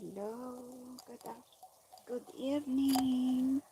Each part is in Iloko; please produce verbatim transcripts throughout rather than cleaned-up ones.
Hello, good af-, good evening.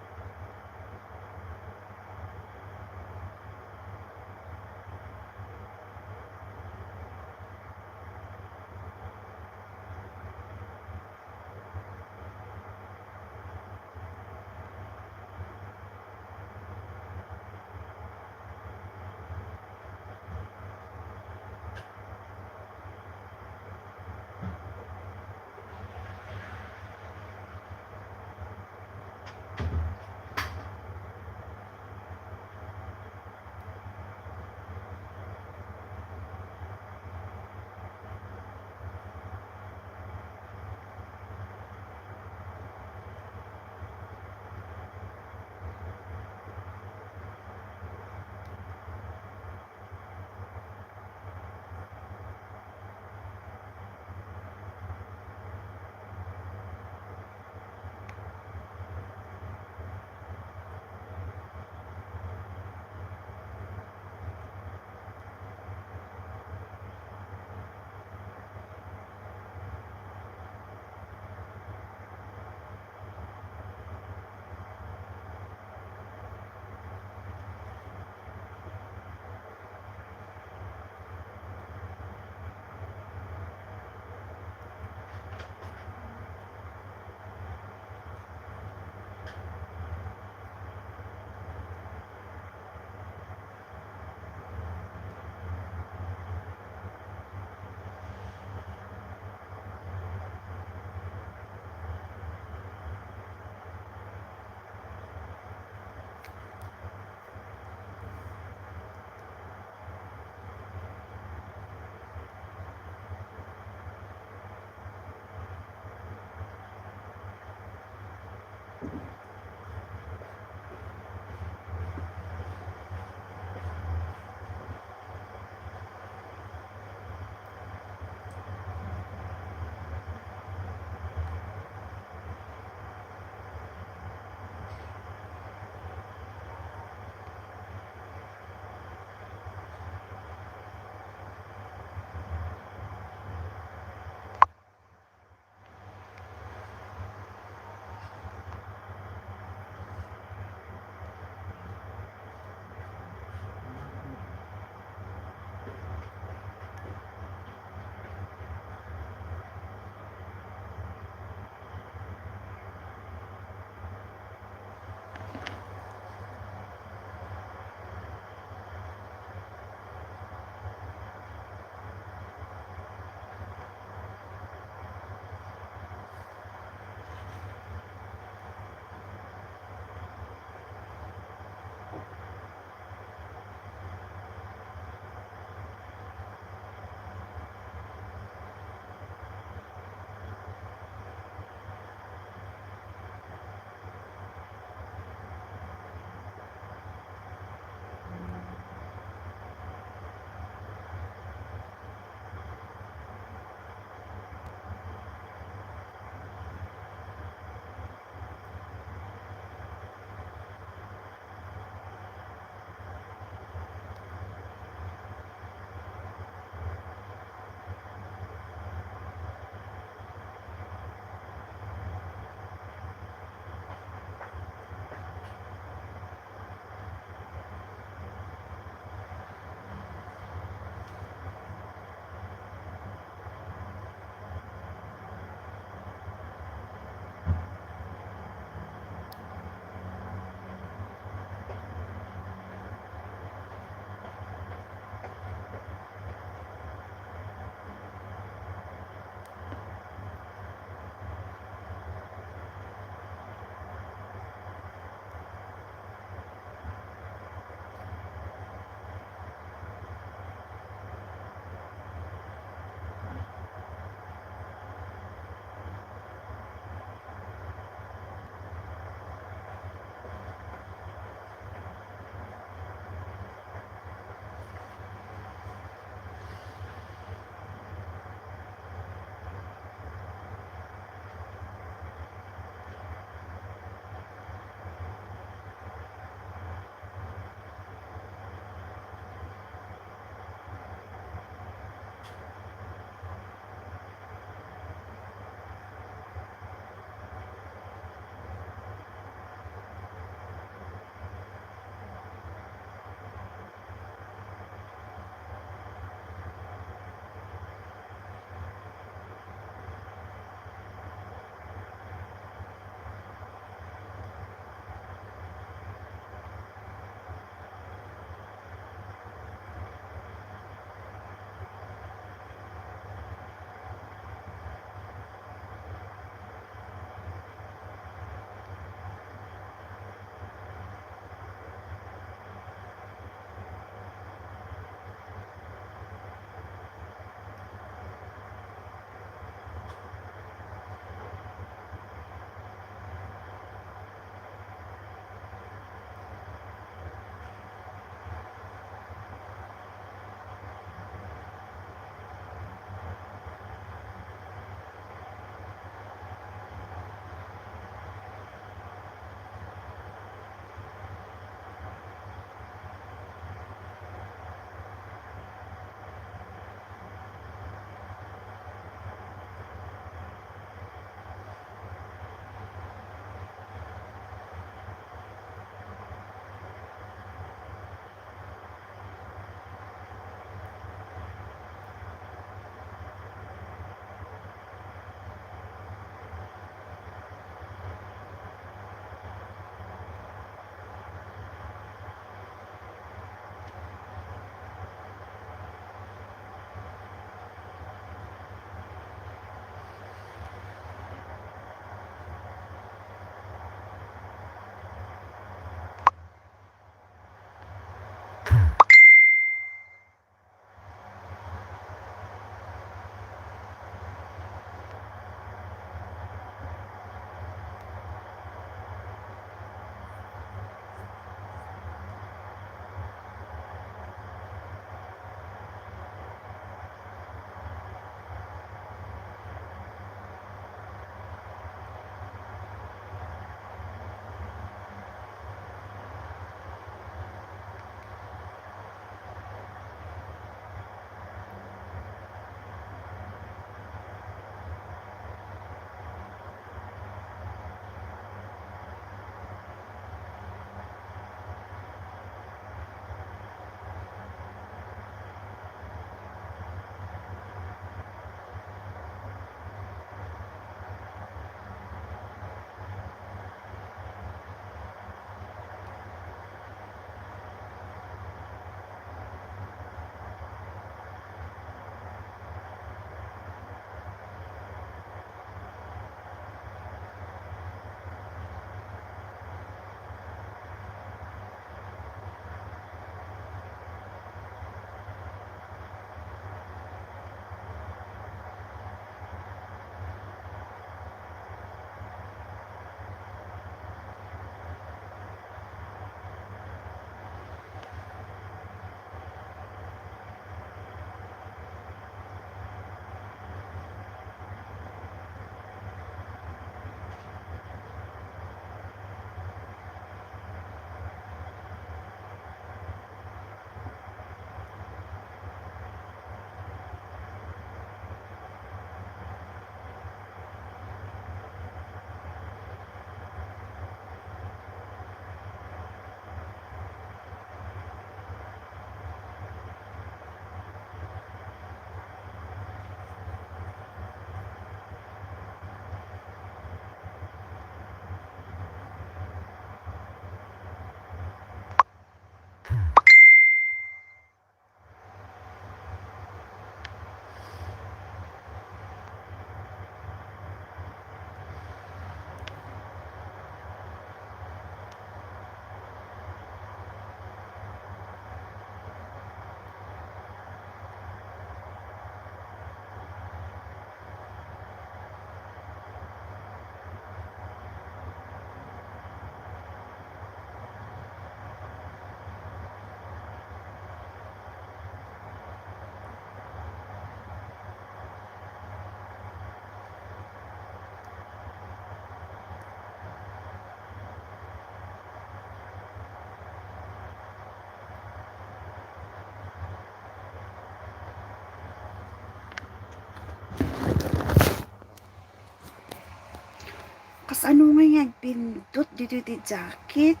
Nindot ditoy ti jacket.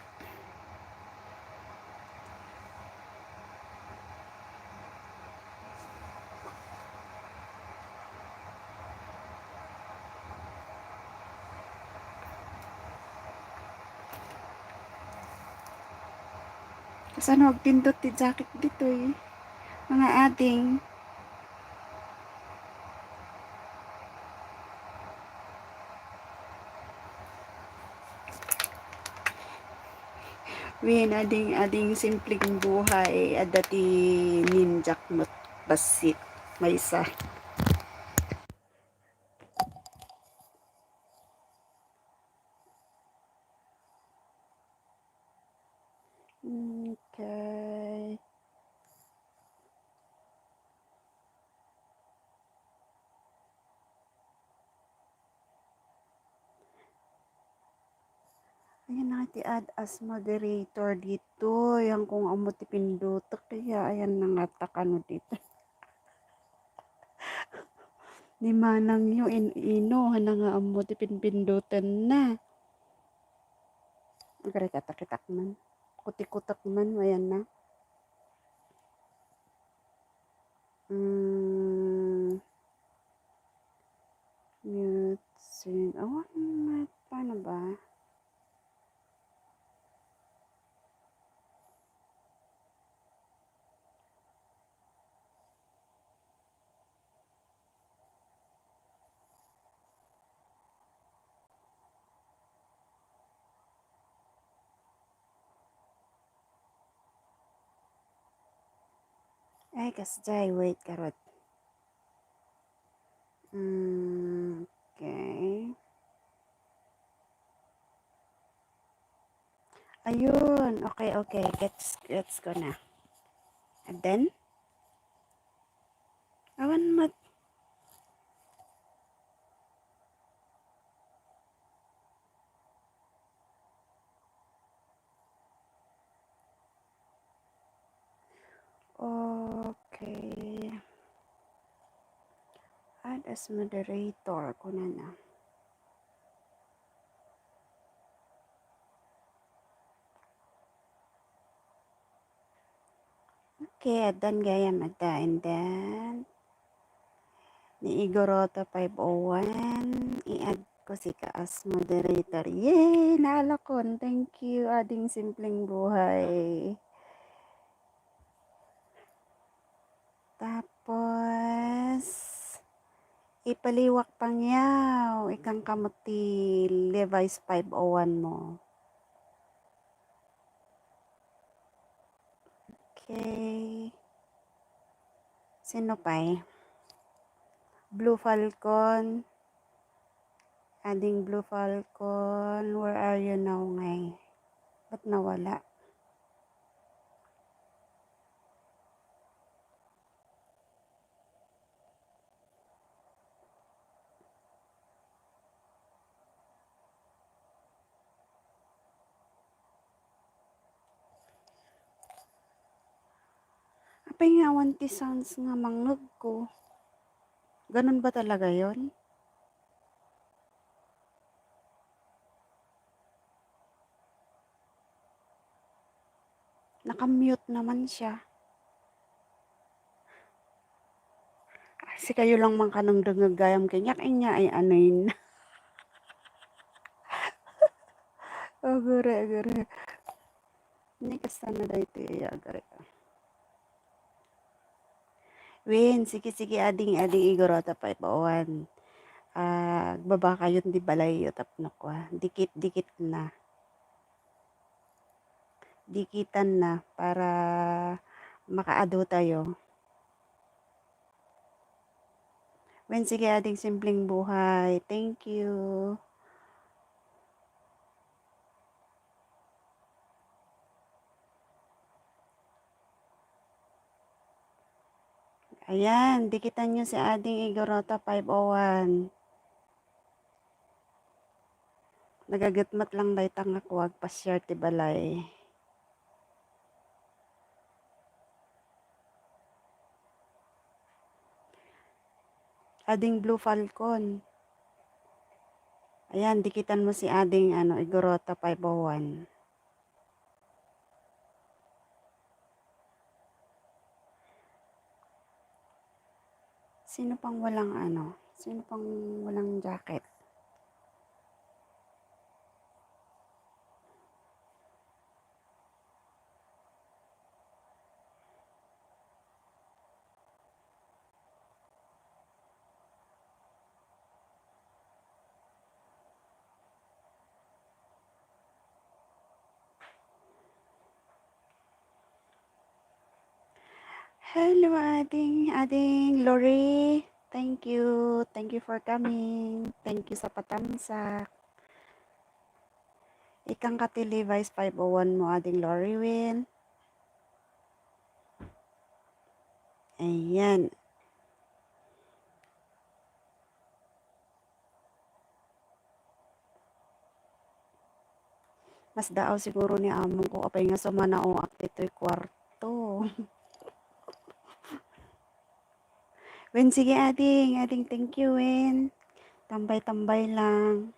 Kasano agpindot ti jacket ditoy, mga ading? Wen, ading, ading simpleng buhay, adda ti ninjak met bassit, maysa. Okay. Ayan na nga ti add as moderator dito. Ayan kung amo ti pindutek. Kaya ayan na nga ta kano dito. Ni manang yo in ino, hana nga amo ti pinpindutan na. Agari ka takitak man. Kutikutak man, ayan na. Mm. Mute, sing. Awan, ma-, paano ba? Ay, kasjay, wait, karot. Mm, okay. Ayun, okay, okay. Gets, gets ko na. And then? Awan mat. Okay. Add as moderator, kunana. Okay, addan gayam adda. And then, ni Igorota five oh one, i-add ko sika as moderator. Yay! Naalakon. Thank you, ading simpleng buhay. Tapos, ipaliwak pangyaw, ikangkamot ti Levi's five oh one mo. Okay. Sino pay? Blue Falcon. Ading Blue Falcon, where are you now, ngay? Ba't nawala? Apay nga awan ti sounds nga mangngegko? Ganun ba talaga yon? Naka-mute naman siya. Sikayo lang man kanang dengeg gayam kaniak, inya ay anin. Agure, agure. Ni kasta na daytoy, agure. Wen, sige, sige, ading, ading Igorota five oh one. Ah, agbaba kayo ti balayyo tapno kua. Dikit-dikit na. Dikitan na para makaadu tayo. Wen, sige, ading simpleng buhay. Thank you. Ayan, dikitan nyo si Ading Igorota five oh one. Nagagetmet lang dayta nga kuwag pa-share ti balay. Ading Blue Falcon. Ayan, dikitan mo si ading, ano, Igorota five oh one. Sino pang walang, ano, sino pang walang jacket? Hello, ading, ading Lori. Thank you. Thank you for coming. Thank you sa patamsak. Ikangka ti Levi's five oh one mo, ading Lori Win. Ayan. Mas daaw siguro ni among ko, apay nga sumanaoak ditoy kwarto. Wen, sige, ading, ading, thank you, Wen. Tambay-tambay lang.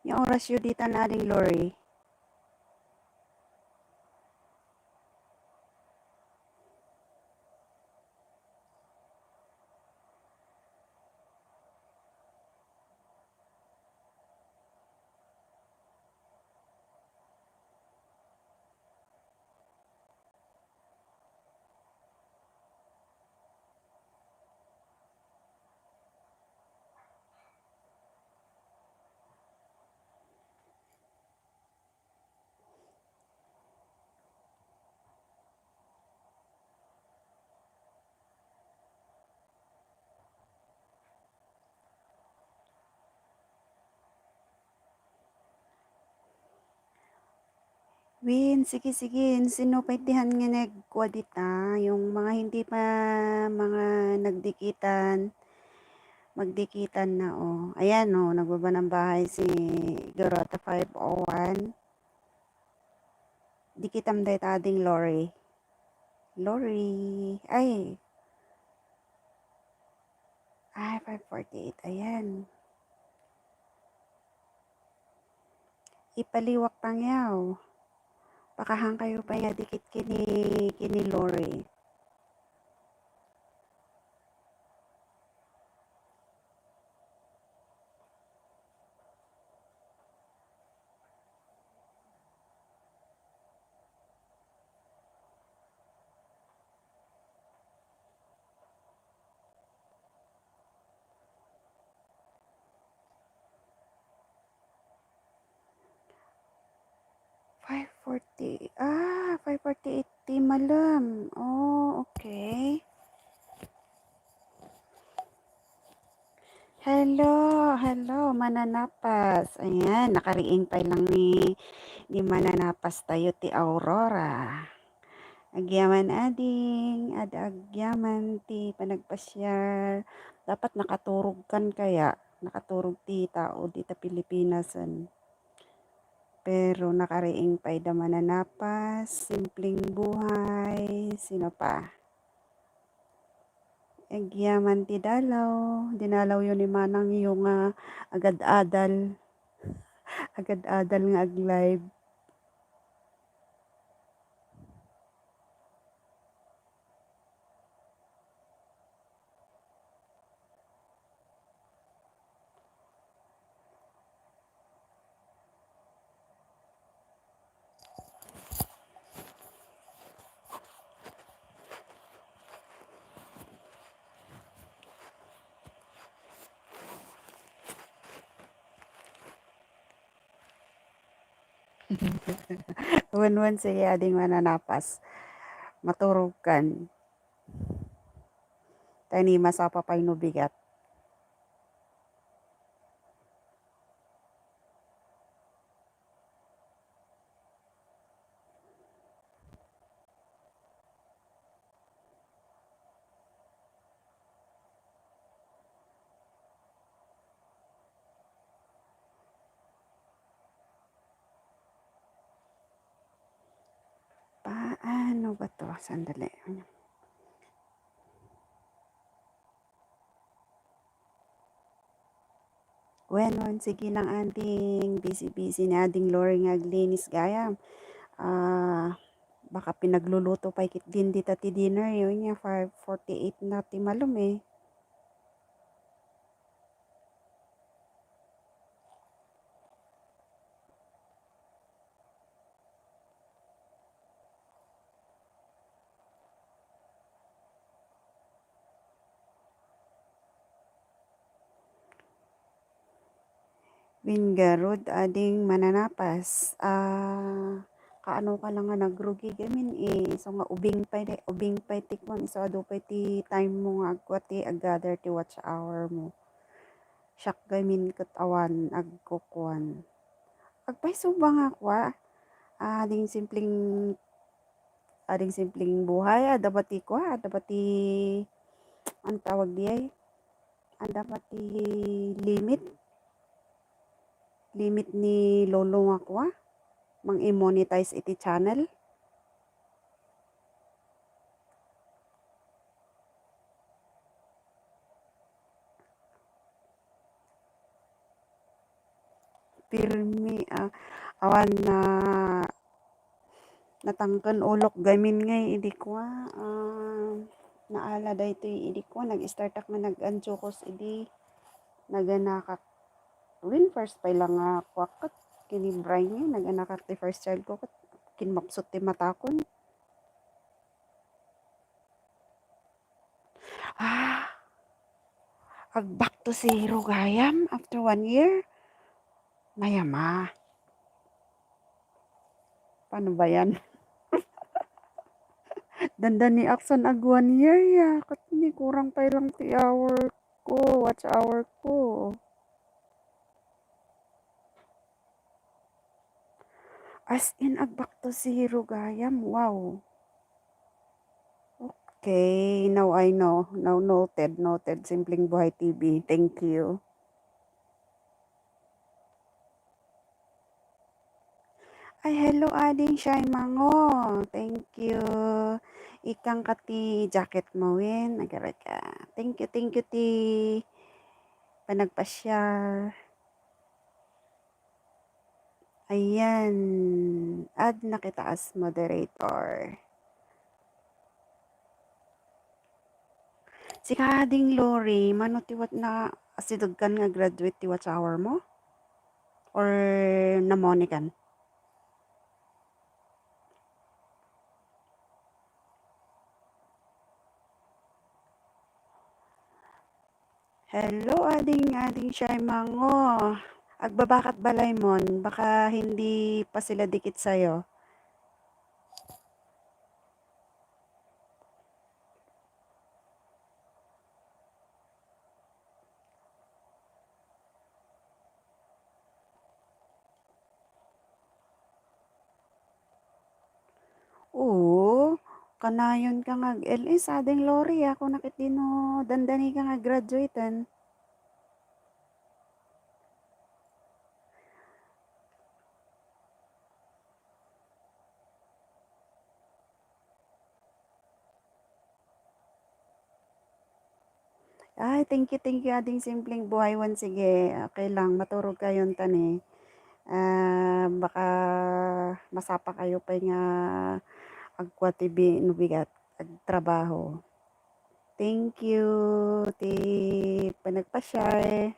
Ania oras yo ditan, ading Lori? Win, sige, sige. Sino pay ti han nga nagkua dita? Yung mga hindi pa, mga nagdikitan, magdikitan na, oh. Ayan, oh, nagbaba ng bahay si Dorota five oh one. Dikitam dayta, ading Lori. Lori. Ay. Ay, five forty-eight. Ayan. Ipaliwak tangyaw. Pakahan kayo pa nga dikit kini, kini Lori. Five forty. Ah, five forty-eight ti malem. Oh, okay. Hello, hello, mananapas. Ayan, nakariing pay lang ni, ni mananapas tayo ti Aurora. Agyaman ading, ad-, agyaman ti panagpasiar. Dapat nakaturog kan kaya? Nakaturog ti tao dita Pilipinasen. Pero nakariing pay da mananapas, simpleng buhay, sino pa? Agyaman ti dalaw, dinalaw yo ni manang yo nga agad-adal. Agad-adal nga ag-live. Wenwen, sige, ading mananapas. Maturog kan. Tani, masapa pay no bigat. Paano Bato, sandali. Wen, wen, sige lang, ading. Busy-busy ni Ading Lori nga aglinis gayam. Ah, baka pinagluluto pay ketdin dita ti dinner, yun nga, five forty-eight na ti malem, eh. Wen garud, ading mananapas. Ah, kaano ka lang nga nagrugi gamin, eh. Isu nga ubing pay, ubing pay ti kuan, isu adu pay ti time mo nga agkua ti aggather ti watch hour mo. Siak gamin ket awan agkukuan. Agpayso ba nga kua? Ah, ading simpleng, ading simpleng buhay, adda ba ti kua, adda ba ti, ano tawag diay? Adda ba ti limit? Limit ni Lolo nga kua? Mang-i-monetize iti channel? Pirmi, ah, awan na, natangken ulok gamin ngay idi kua, ah, naala daytoy idi kua, nag-startak nga nag-antiokos idi naganakak. Wen, first pay lang nga kuak ket kini Brian nga naganakak ti first child ko ket kinmapsut ti matakon. Ah, ag back to zero gayam after one year? Mayama. Paano ba yan? Dandani aksan ag one year ya. Ket ni kurang pay lang ti hour ko, watch hour ko. As in, ag back to zero gayam. Wow. Okay, now I know. Now noted, noted. Simpleng Buhay T V. Thank you. Ay, hello, ading Shay Mango. Thank you. Ikang ka ti jacket mo, Win. Agaraka. Thank you, thank you, ti panagpa-share. Ayan. Add na kita as moderator. Sika, ading Lori, mano ti wat na asidegkan nga graduate ti watch hour mo? Or namonikan? Hello, ading, ading Shay Mango. Agbabakat balaymon, baka hindi pa sila dikit sa'yo. Oo, kanayon ka nga ag-L S, ading Lori, ako nakit dino dandani ka nga graduaten. Ay, thank you, thank you, ading Simpleng Buhay wen. Sige, okay lang, maturog kayon ta ni. Ah, baka masapa kayo pay nga agkua ti bi-, no bigat, agtrabaho. Thank you, ti panagpa-share.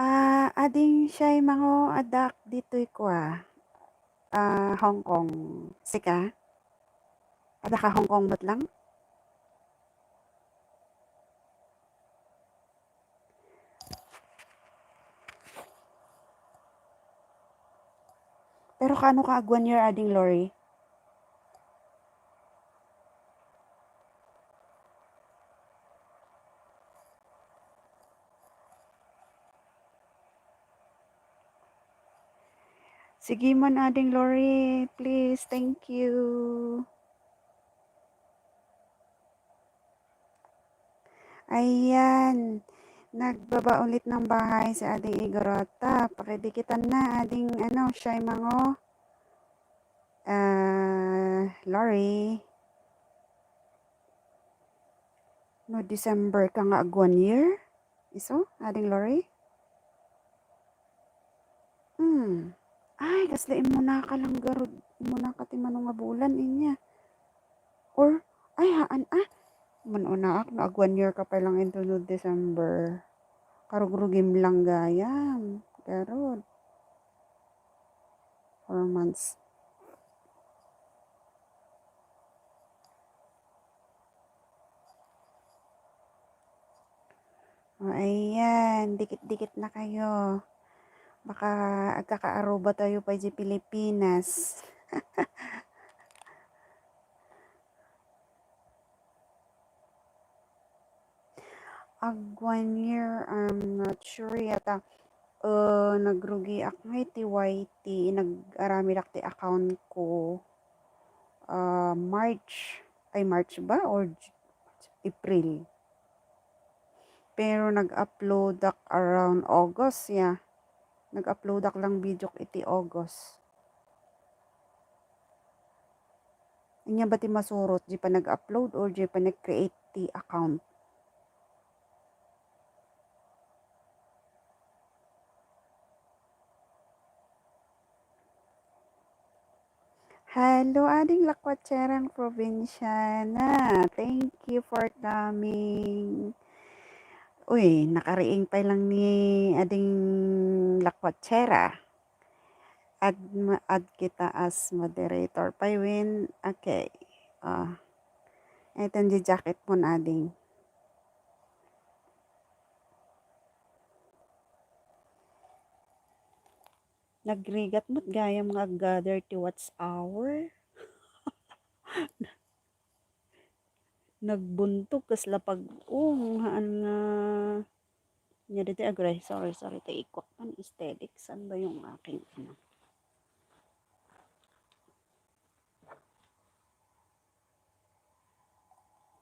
Ah, ading Shay Mango, addak ditoy kua, ah, Hong Kong. Sika? Adda ka Hong Kong met lang? Pero kaano ka ag one year, ading Lori? Sige man, ading Lori, please, thank you. Ayan. Nagbaba ulit ng bahay si Ading Igorota. Pakidikitan na, Ading, ano, Shy Mango. Ah, Lori. No December ka nga ag one year? Isu, Ading Lori? Hmm. Ay, kasla immunaka lang garud. Immunaka ti mano nga bulan, inya. Or, ay, haan, ah. Manunaak, no, ag one year ka pa lang into no December. Karugrugim lang gayam. Garud. Four months. O, ayan. Dikit-dikit na kayo. Baka agkakaaruba tayo pa di Pilipinas. Ag one year, I'm not sure yata. Uh, nagrugiak nga iti Y T, nag-aramidak ti account ko. Uh, March, ay, March ba or J-, April? Pero nag-uploadak around August, ya. Nag-uploadak lang video iti August. Ania ba ti masurot, di pa nag-upload or di pa nag-create ti account? Hello, Ading Lakwatserang Probinsyana. Thank you for coming. Uy, nakariing pay lang ni Ading Lakwatsera. Add ma-, add kita as moderator. Pay wen, okay. Ah. Ito yung jacket mo, Ading. Nagrigat mo't gayam nga ag-gather ti watch hour. Nagbuntog kasla pag-ong, haan nga. Nya ditoy, aguray, sorry, sorry, ti ikuak man, aesthetic. Saan ba yung aking, ano?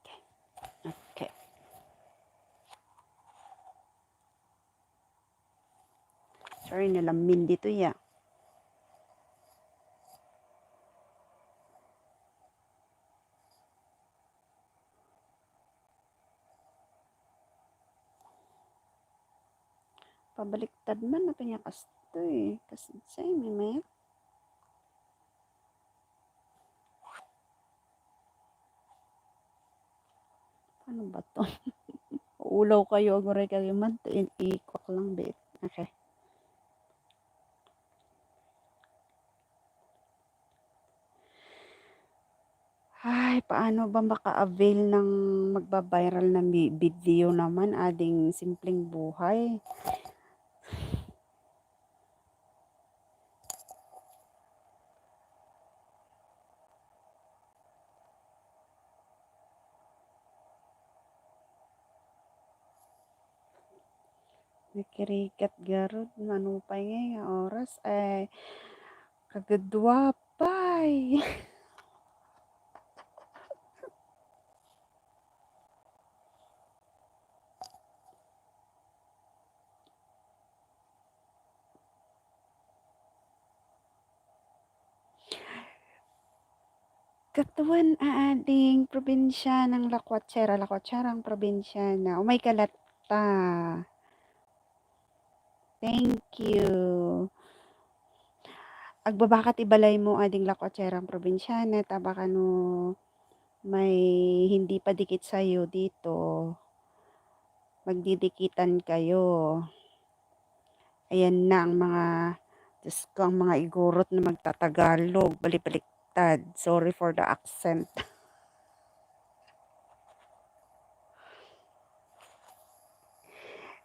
Okay. Okay. Sorry, nalamin dito ya. Pabaliktad man, apay nga kastoy? Kas-, say, may mayat. Paano ba to? Ulaw kayo, aguray kayo man, ti-, ikuak lang, bet. Okay. Ay, paano ba maka-avail ng magba-viral na mi-, video naman, Ading Simpleng Buhay? Nakirigat garud, mano pay ngay nga oras? Ay, kagudua pay. Katuan a Ading Probinsianang Lakwatsera, Lakwatsera ang Probinsiana. Umay ka latta. Thank you. Agbabaka ti balaymo, Ading Lakwatsera ang Probinsiana, ta baka no may hindi pa dikit sa'yo dito, magdidikitan kayo. Ayan na ang mga, Diyos ko, ang mga igurot na magtatagalog, balibaliktad. Sorry for the accent.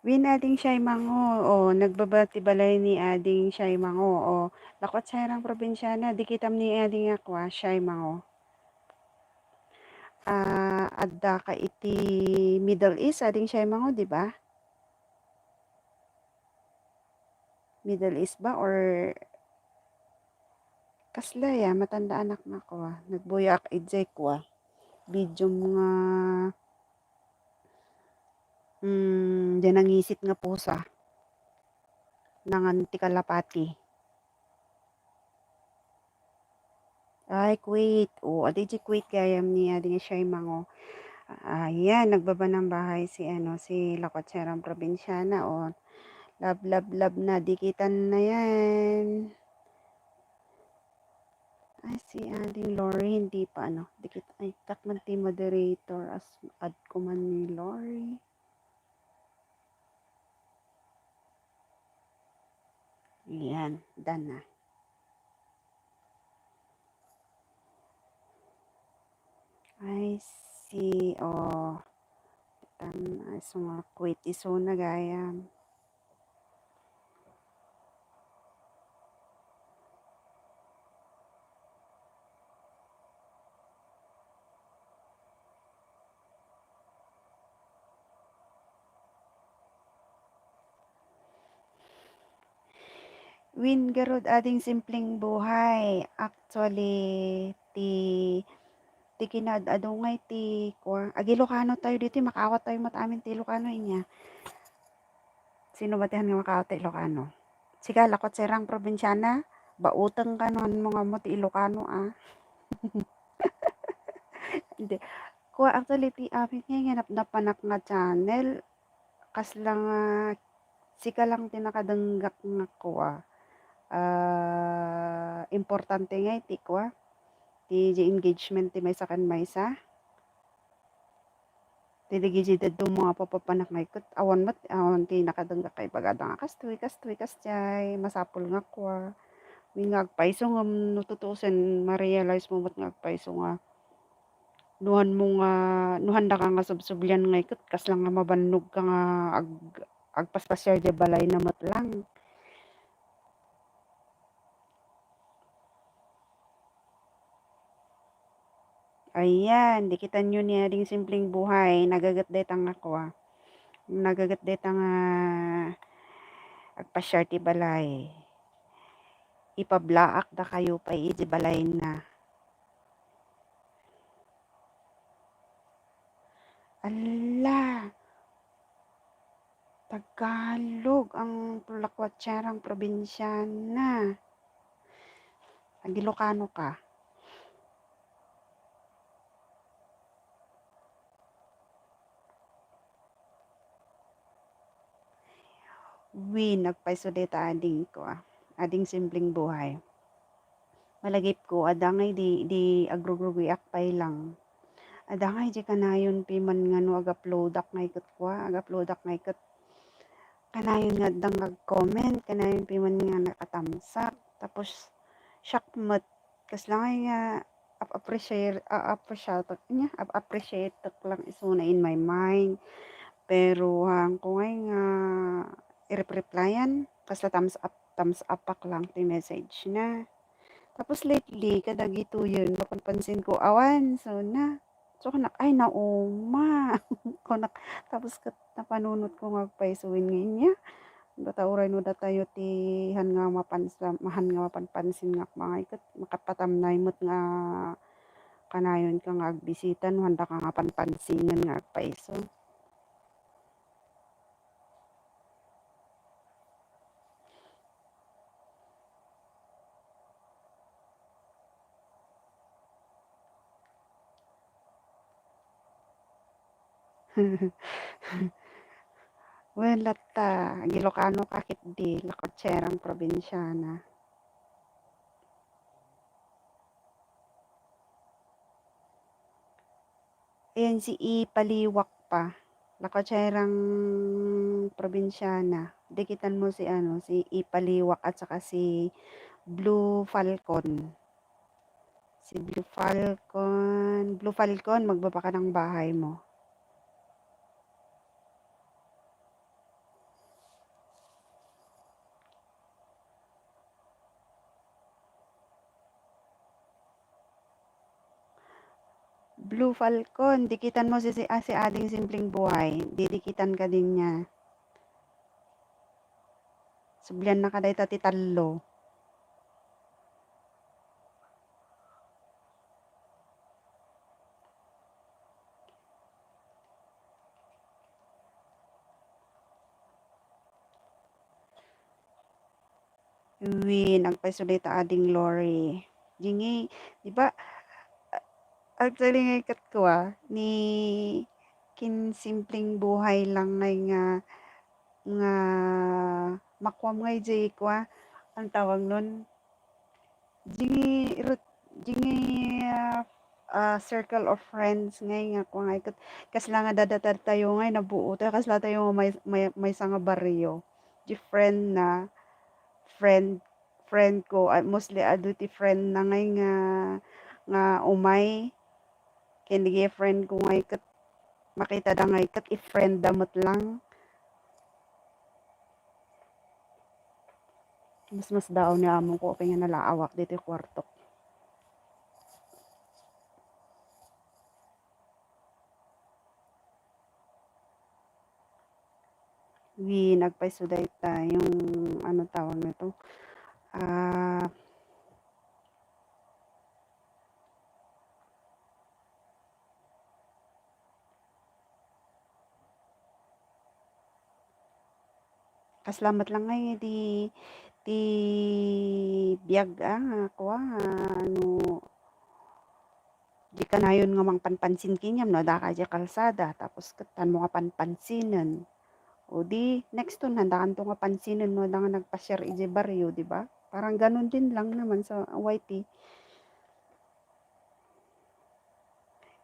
Wen, Ading Shay Mango, o, nagbaba ti balay ni Ading Shay Mango, o, Lakwatsera ang Probinsiana, dikitam ni Ading Aqua, Shay Mango. Ah, adda ka iti Middle East, Ading Shay Mango, di ba? Middle East ba or kasla ya, matandaanak nga kua. Nagbuyaak idiay kua. Video nga mm, diay nangisit nga pusa. Nangan ti kalapati. Ay, kuwit. O, adi diay kuwit gayam ni adi nga siya mango. Ayan, nagbaba ng bahay si, ano, si La Cocherang Probinsyana, o. Love, love, love na. Dikitan na yan. Ay, si Ading Lori, hindi pa, ano. Dikit, ay, takman ti moderator as add ko man ni Lori. Ayan, done na. I see. Oh. Tam-, ay, sumakwit. Isu na gayam. Wen garud ading simpleng buhay. Actually, ti, ti kinaad-adu ngay ti kua-, ag-Ilocano tayo ditoy, makaawat tayo met amin ti Ilocano, inya. Sino ba ti han nga makaawat ti Ilocano? Sika, La Cocherang Probinsyana, bauteng ka no, han mo nga ammo ti Ilocano, ah. Hindi. Kua, actually, ti amin ngay nga nap-, napanak nga channel, kasla nga sika lang ti nakadenggak nga kua, ah, importante ngay ti kua, ti, ti engagement ti maysa ken maysa. Ti dagiti dadduma nga papapanak ngay ket awan met, awan ti nakadenggak nga ibagada nga kastoy, kastoy, kasdiay, masapul nga kua. Wen nga agpayso ngem no tutuosen, ma-realize mo met nga agpayso nga no han mo nga, no han daka nga subsublian ngay ket kasla nga mabannog ka nga ag-, agpaspasiar diay balayna met lang. Ayan, dikitanyo ni ading simpleng buhay, nagaget dayta nga kua. Nagaget dayta nga agpasiar ti balay. Ipablaak dakayo pay iti balayna. Ala! Tagalog ang La Cocherang Probinsyana. Ag-Ilocano ka. Wen, agpayso dayta ading ko, ah, ading simpleng buhay. Malagipko, adda ngay di, di agrugrugiak pay lang. Adda ngay di kanayon piman nga no ag-uploadak ngay ket kua, ag-uploadak ngay ket kanayon nga adda nga ag-comment, kanayon piman nga naka-thumbs up. Tapos, siak met, kasla ngay nga ap-appreciate, a-, appreciate, nya, ap-, appreciate lang isuna in my mind. Pero, ah, ko ngay nga i-rep-, replyan, kasla thumbs up, thumbs up ak lang ti message na. Tapos lately, kadagitoyen, mapanpansin ko, awan, so na. So, kunak, "Ay, nauma." Kunak, tapos ket napanunot ko nga agpayso wen nga inya. Data uray no datayo ti han nga mapansa-, han nga mapanpansin nga agmangay ket makapatamnay met nga kanayon ka nga agbisita no handa ka nga panpansinen nga agpayso. Wen latta, ag-Ilocano ka ketdi, La Cocherang Probinsyana. Ayan si Ipaliwak pa, La Cocherang Probinsyana. Dikitan mo si ano, si Ipaliwak at saka si Blue Falcon. Si Blue Falcon, Blue Falcon, magbaba ka ng bahay mo. Blue Falcon, dikitan mo si, si, ah, si Ading Simpleng Buhay. Didikitan ka din niya. Sublian na ka dayta ti tallo. Win, agpayso dayta Ading Lori. Jingay, di ba, actually, ngay ket kua, ni kin simpleng buhay lang ngay nga, nga makuam ngay jay kua, ang tawag nun? Jingay rut-, jingay, ah, ah, circle of friends ngay nga kua ngay ket kasla nga dadatartayo ngay nabuotayo, kasla tayo nga may, may, maysa nga barrio. Di friend na, friend, friend ko, ah, mostly adu ti friend na ngay nga, nga umay. Ken di friend ko ngay ket makitada ngay ket i-friend da met lang. Mas, mas daw ni among ko, apay nga nalaawak ditoy kwartok. Wi, nagpayso dayta yung, ano tawag nito? Ah, Kasla met lang ngay ti, ti biag, ah, nga kua, nga no di kanayon nga mangpanpansin ken no adda ka idiay kalsada, tapos ket tanmo nga panpansinen. O di, next to, handakanto nga pansinen no adda nga nagpasiar idiay barrio, di ba? Parang ganun din lang naman sa Y T.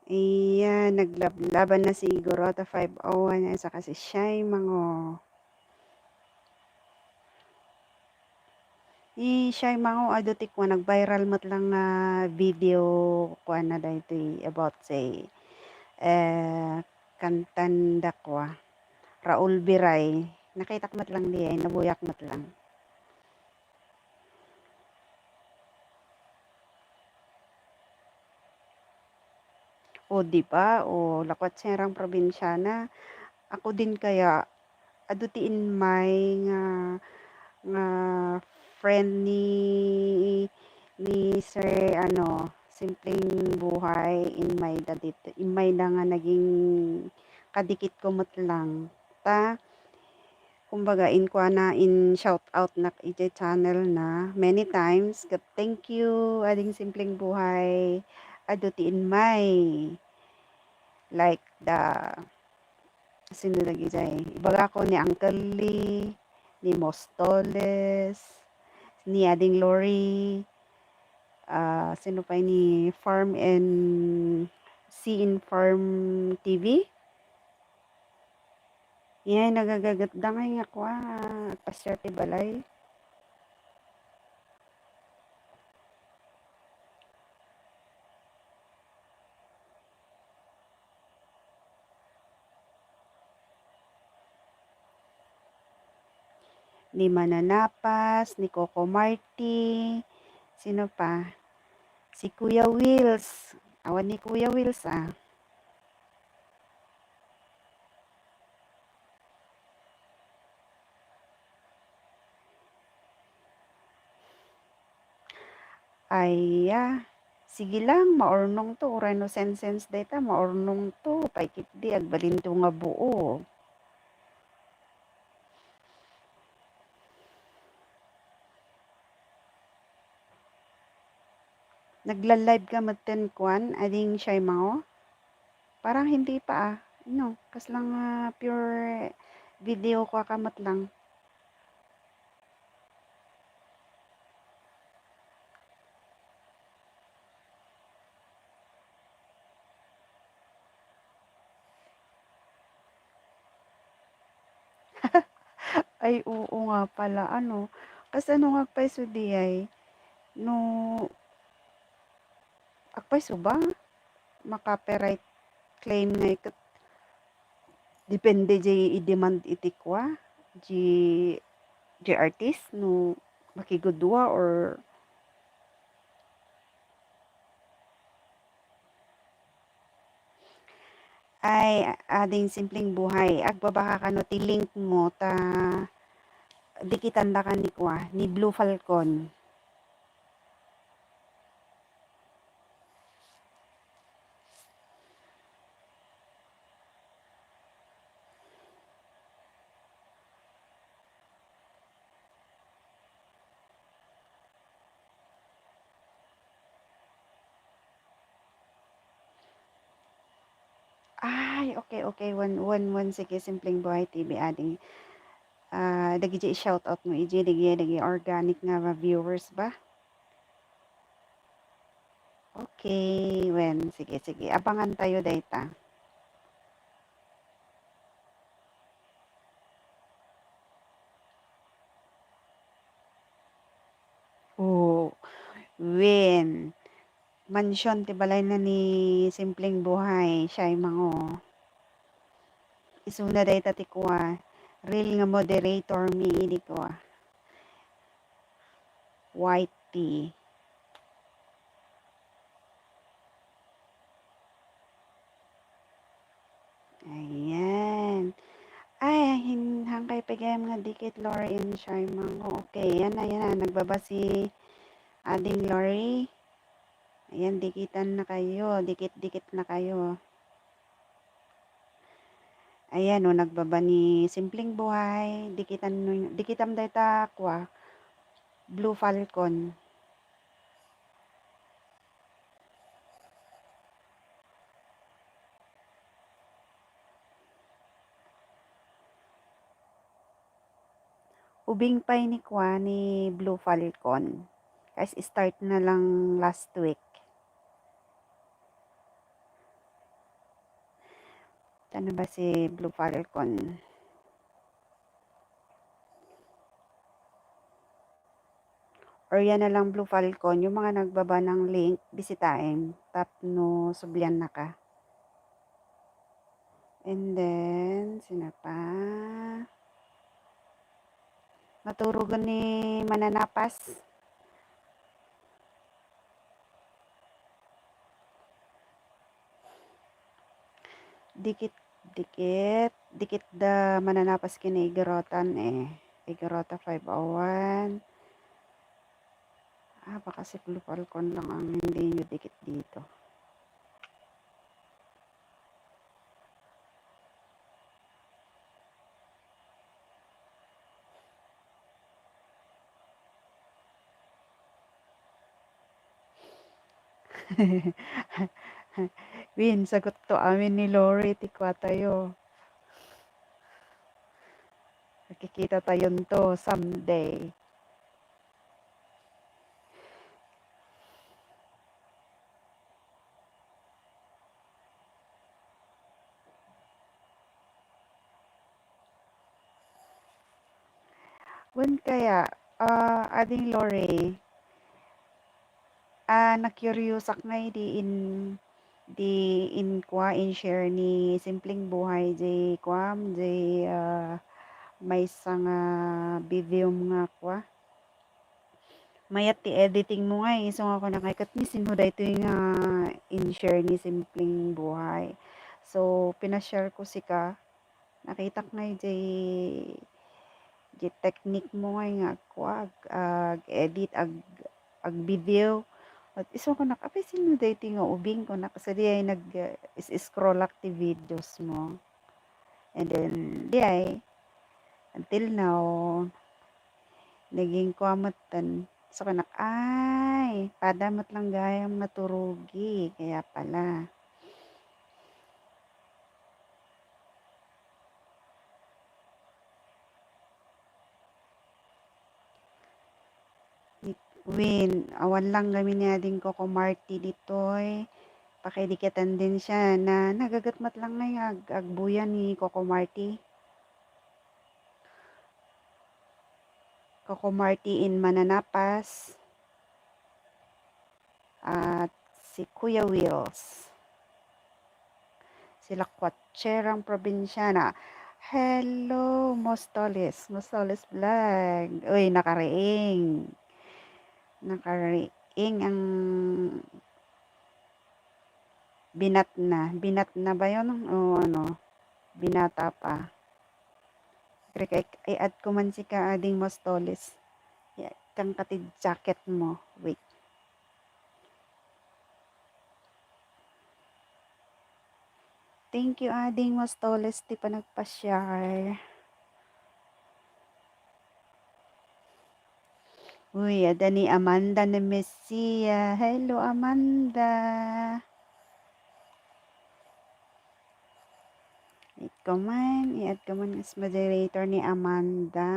Iya, naglablaban na siguro ta five oh one, ay, saka si Shay Mango. Ni Shay Mango, adu ti kua, nag-viral met lang nga video, kua na daytoy about say, eh, kantan da kua, Raul Biray. Nakitak met lang diay, nabuyak met lang. O, di ba? O, lakwat siya rang probinsiana. Ako din kaya, adu ti immay nga, nga friend ni, ni Sir, ano, Simpleng Buhay, immay da dit-, immay da nga naging kadikit ko met lang. Ta, kumbaga, in kuana, in shout out nak idiay channel na many times. Ket thank you, Ading Simpleng Buhay. Adu ti immay. Like the, sino dagijay? Ibaga ko ni Uncle Lee, ni Mostoles, ni Ading Lori, ah, sino pay ni Farm and C in Farm T V? Yay, nagagaget da ngay nga kua, agpasiar ti balay. Ni Mananapas, ni Coco Marti, sino pa? Si Kuya Wills. Awan ni Kuya Wills, ah. Aya, sige lang, maurnong to, uray no sense-sense dayta, maurnong to, pay ketdi, agbalinto nga buo. Nagla-live ka metten kuan, Ading Shay Mango? Parang hindi pa, ah. No, kasla nga pure video ko ka met lang. Ay, oo nga pala, ano. Kasano nga agpayso diay? No, agpayso ba? Ma-copyright claim ngay ket depende jay i-demand iti kua, jay, jay artist no makigudua or Ay, Ading Simpleng Buhay, agbaba ka kano ti link mo ta dikitan da ka ni kua, ni Blue Falcon. Ay, okay, okay. Wen, wen, wen. Sige, Simpleng Buhay T V, ading, ah, dagiti i-shoutout mo, iji, dagiti, dagiti organic nga viewers ba? Okay, wen. Sige, sige. Abangan tayo dayta. Oh, wen. Mansion ti balayna ni Simpleng Buhay, siya mango. Isuna dayta ti kua, real nga moderator mi idi kua. White tea. Ayan. Ay, hin-, hangkay pay gayam nga dikit, Lori and Sharmango. Okay, ayan na, ayan na. Nagbaba si Ading Lori. Ayan, dikitan na kayo. Dikit-dikit na kayo. Ayan, o, nagbaba ni Simpleng Buhay. Dikitan, dikitam dayta, kwa, Blue Falcon. Ubing pay ni kua ni Blue Falcon. Guys, start na lang last week. Tana ba si Blue Falcon? Or yan na lang, Blue Falcon, yung mga nagbaba ng link, bisitahin. Tapno sublian na ka. And then, sino pa? Maturugan ni Mananapas. Dikit, dikit, dikit da Mananapas ken ni Igarota, eh. Igarota five oh one. Ah, baka si Blue Falcon lang ang hindi nyo dikit dito. Win, sagot to amin ni Lori, ti kua tayo. Nakikita tayo nto someday. Wen kaya, ah, Ading Lori, ah, na-curiousak ngay di in, di in kua, in share ni Simpleng Buhay, di kua, di, ah, maysa nga video nga kua. Mayat ti editing mo ngay, isu nga kunak ngay ket ni sino daytoy nga in-share ni Simpleng Buhay. So, pina-share ko sika, nakitak ngay jay, jay technique mo ngay nga agkua, ag-, ag-edit, ag-, ag-video. At isu kunak, "Apay, sino daytoy nga ubing?" kunak, sadi ay nag, uh, is-scroll ak ti videos mo. And then, di ay, until now, naging kua metten. So, kunak, "Ay, pada met lang gayam nga turugi, kaya pala." Win, awan lang gamin ni Ading Coco Marti ditoy. Pakaidikitan din siya na nagagat met lang ngay ag-, agbuya ni Coco Marti. Coco Marti in Mananapas. At si Kuya Wills. Sila Kuatserang Probinsyana. Hello, Mostoles. Mostoles Vlog. Uy, nakariing. Nakariing ang binat na. Binat na ba yun? O ano? Binata pa. Kaya i-add ko man sika, Ading Mostoles. Ya, kang katid jacket mo. Wait. Thank you, Ading Mostoles, ti panagpa-share. Uy, adda ni Amanda ni Messia. Hello, Amanda. Add ko man, i-add ko man as moderator ni Amanda.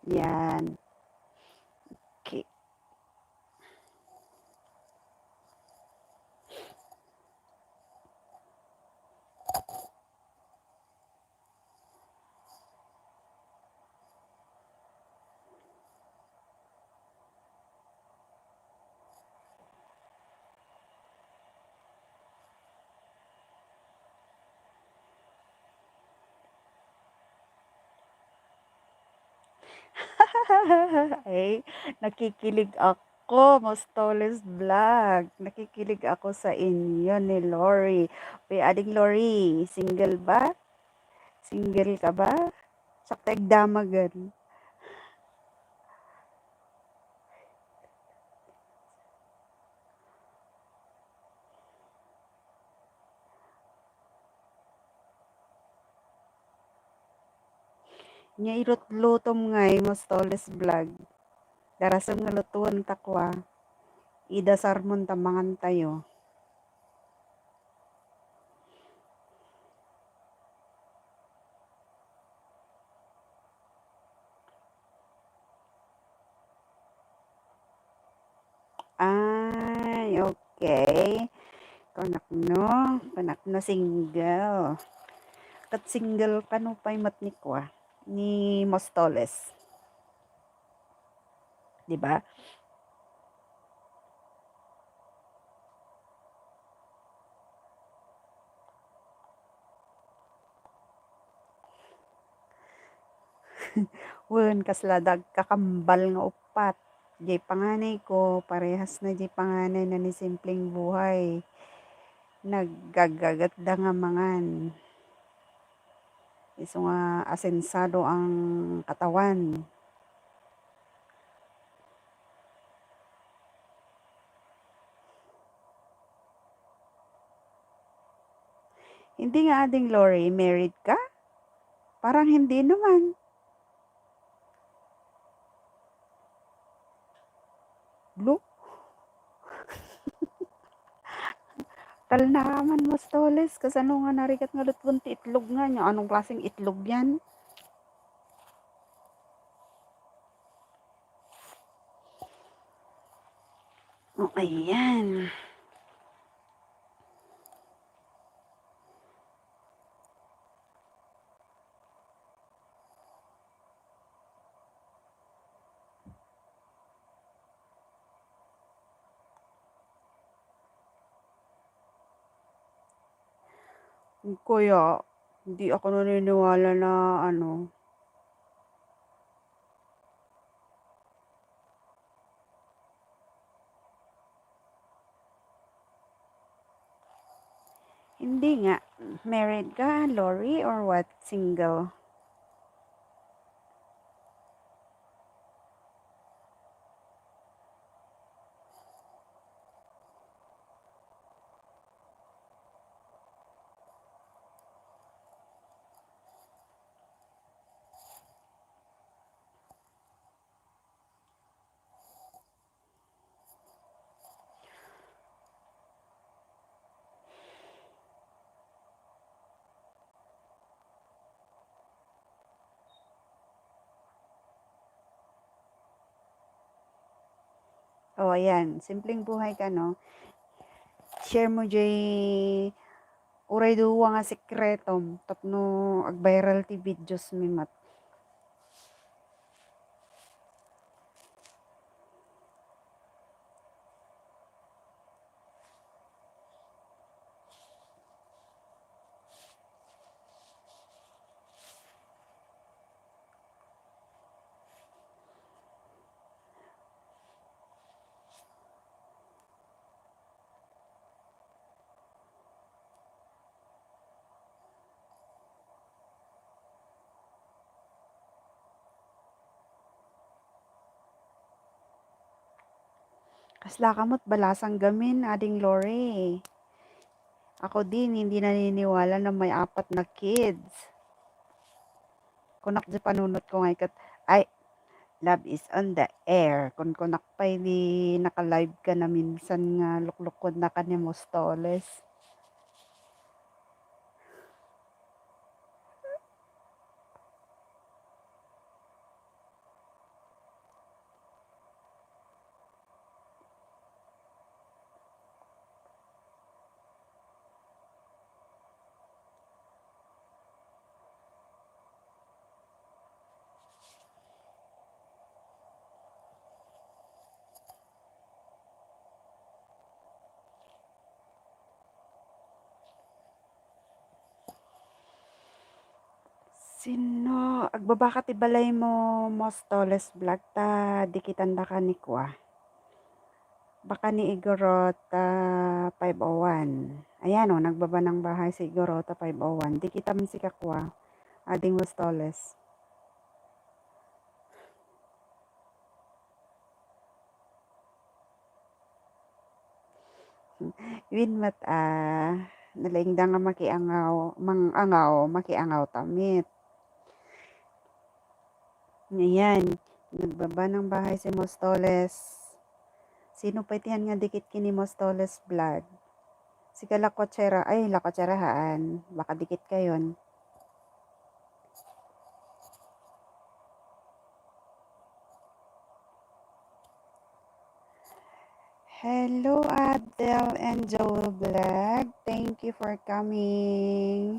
Yan. Okay. Ay, nakikilig ako, Mostoles Vlog. Nakikilig ako sa inyo ni Lori. Uy, Ading Lori, single ba? Single ka ba? Sakto agdamagan. Nia irutlutom ngay, Mostoles Vlog. Darasem nga lutuenta kua. Ida sarmon ta mangantayo. Ay, okay. Kunakno, kunakno single. Ket single kano pay met ni kua, ni Mostoles. Di ba? Wen, kasla dagkakambal nga uppat. Jay panganay ko, parehas na jay panganay na ni Simpleng Buhay. Naggagagat da nga mangan. Isu nga asensado ang katawan. Hindi nga, Ading Lori, married ka? Parang hindi naman. Lo? Talna man, Mostoles, kasano nga narigat nga lutbon ti itlog nga niya? Anong klaseng itlog yan? O, ayan. Kaya, hindi ako naniniwala na ano, Hindi nga. Married ka, Lori, or what? Single? O, ayan. Simpleng buhay ka, no? Share mo jay uray dua nga sekretom tapno ag-viral ti videos mi met. Kasla ka met balasang gamin, Ading Lori. Ako din, hindi naniniwala na may apat na kids. Kunak di panunot ko ngay ket, ay, Love is on the air. Kunkunak pay ni naka-live ka na minsan nga luklukod na ka ni Mostoles. Sino? Agbaba ka ti balay mo, Mostoles Vlog, ta dikitan da ka ni kua. Baka ni Igorot, ah, five oh one. Ayan, oh, nagbaba ng bahay si Igorot, ah, five oh one. Dikitan si kakua, Ading Mostoles. Wen met a, nalaingda nga makiangaw, mangangaw, makiangaw ta met. Ayan, nagbaba ng bahay si Mostoles. Sino pay ti yan nga dikit kini Mostoles Vlog? Sika La Cochera, ay, La Cochera haan. Baka dikit kayon. Hello, Abdel and Joel Vlog. Thank you for coming.